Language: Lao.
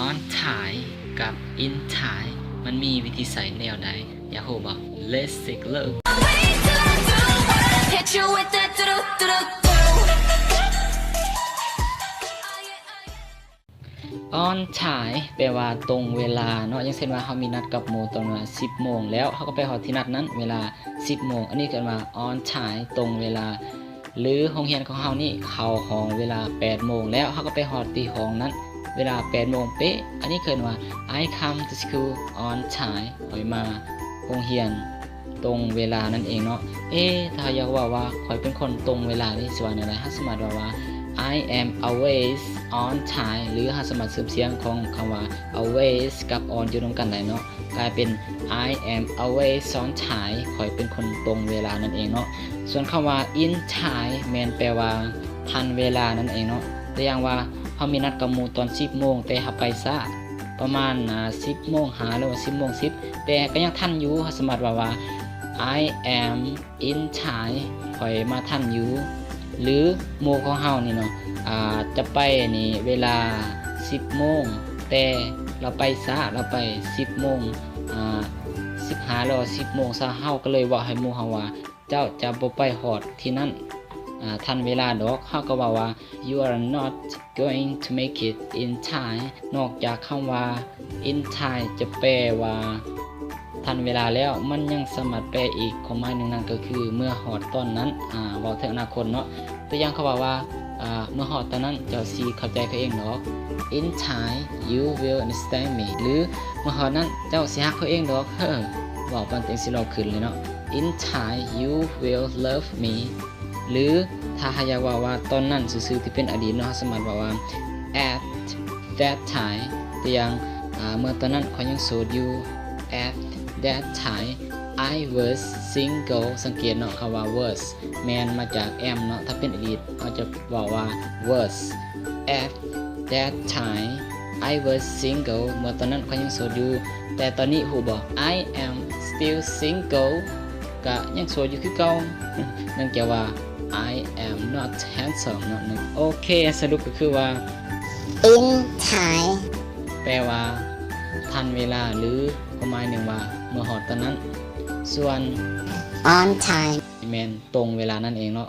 on time ກັບ in time ມັນມີວິທີໃຊ້ແນວໃດ ຢາກຮູ້ບໍ່? Let's take a look. Hit you with that doo doo doo. ອອນທາຍແປວ່າຕົງເວລາເນາະ ຢ່າງເຊັ່ນວ່າເຮົາມີນັດກັບໝູ່ຕອນເວລາສິບໂມງແລ້ວ ເຮົາກໍໄປຮອດທີ່ນັດນັ້ນເວລາສິບໂມງ ອັນນີ້ເອີ້ນວ່າອອນທາຍ ຕົງເວລາ ຫຼືໂຮງຮຽນຂອງເຮົານີ້ເຂົ້າຫ້ອງເວລາແປດໂມງແລ້ວ ເຮົາກໍໄປຮອດທີ່ຫ້ອງນັ້ນເວລາແປດໂມງເປະ ອັນນີ້ເອີ້ນວ່າ I come to school on time ຂ້ອຍມາໂຮງຮຽນ ຕົງເວລານັ້ນເອງເນາະ. ເອ ຖ້າຢາກເວົ້າວ່າຂ້ອຍເປັນຄົນຕົງເວລານີ້ ຊິວ່າແນວໃດ? ເຮົາສາມາດເວົ້າວ່າ I am always on time ຫຼືເຮົາສາມາດເສີມສຽງຂອງຄຳວ່າ always ກັບ on ຢູ່ນຳກັນໄດ້ເນາະ ກາຍເປັນ I am always on time ຂ້ອຍເປັນຄົນຕົງເວລານັ້ນເອງເນາະ. ສ່ວນຄຳວ່າ in time ແມ່ນແປວ່າທັນເວລານັ້ນເອງເນາະ. ຕົວຢ່າງວ່າ ເຮົາມີນັດກັບໝູ່ຕອນສິບໂມງ ແຕ່ເຮົາໄປຊ້າ ປະມານສິບໂມງຫ້າ ຫຼືວ່າສິບໂມງສິບ ແຕ່ກໍຍັງທັນຢູ່ ເຮົາສາມາດເວົ້າວ່າ I am in time ຂ້ອຍມາທັນຢູ່ ຫຼືໝູ່ຂອງເຮົານີ້ເນາະ ອາ ຈະໄປນີ້ເວລາສິບໂມງ ແຕ່ລາວໄປຊ້າ ລາວໄປສິບໂມງ ອາ ສິບຫ້າ ຫຼືສິບໂມງຊາວ ເຮົາກໍເລີຍເວົ້າໃຫ້ໝູ່ເຮົາວ່າ ເຈົ້າຈະບໍ່ໄປຮອດທີ່ນັ້ນ ອາ ທັນເວລາດອກ ເຮົາກໍເວົ້າວ່າ You are not going to make it in time ນອກຈາກຄຳວ່າ in time ຈະແປວ່າທັນເວລາແລ້ວ ມັນຍັງສາມາດແປອີກຄວາມໝາຍໜຶ່ງ ນັ້ນກໍຄືເມື່ອຮອດຕອນນັ້ນ ອາ ເວົ້າເຖິງອະນາຄົດເນາະ. ຕົວຢ່າງເຂົາເວົ້າວ່າ ອາ ເມື່ອຮອດຕອນນັ້ນເຈົ້າຊິເຂົ້າໃຈຂ້ອຍເອງດອກ In time you will understand me ຫຼືເມື່ອຮອດນັ້ນເຈົ້າຊິຮັກຂ້ອຍເອງດອກ ເຮີ ເວົ້າປານຕົວເອງຊິຫຼໍ່ຂຶ້ນເລີຍເນາະ In time you will love me ຫຼືຖ້າຫາກຢາກເວົ້າວ່າຕອນນັ້ນຊື່ໆ ທີ່ເປັນອະດີດເນາະ ເຮົາສາມາດເວົ້າວ່າ at that time ຕົວຢ່າງ ອາ ເມື່ອຕອນນັ້ນຂ້ອຍຍັງໂສດຢູ່ At that time I was single ສັງເກດເນາະ ຄຳວ່າ was ແມ່ນມາຈາກ am ເນາະ ຖ້າເປັນອະດີດເຮົາຈະເວົ້າວ່າ was At that time I was single ເມື່ອຕອນນັ້ນຂ້ອຍຍັງໂສດຢູ່ ແຕ່ຕອນນີ້ຮູ້ບໍ່? I am still single ກະຍັງໂສດຢູ່ຄືເກົ່າ ເນື່ອງຈາກວ່າ I am not handsome ເນາະ. ໂອເຄ ສະຫຼຸບກໍຄືວ່າ In time ແປວ່າທັນເວລາ ຫຼືຄວາມໝາຍໜຶ່ງວ່າເມື່ອຮອດຕອນນັ້ນ ສ່ວນ on time ແມ່ນຕົງເວລານັ້ນເອງເນາະ.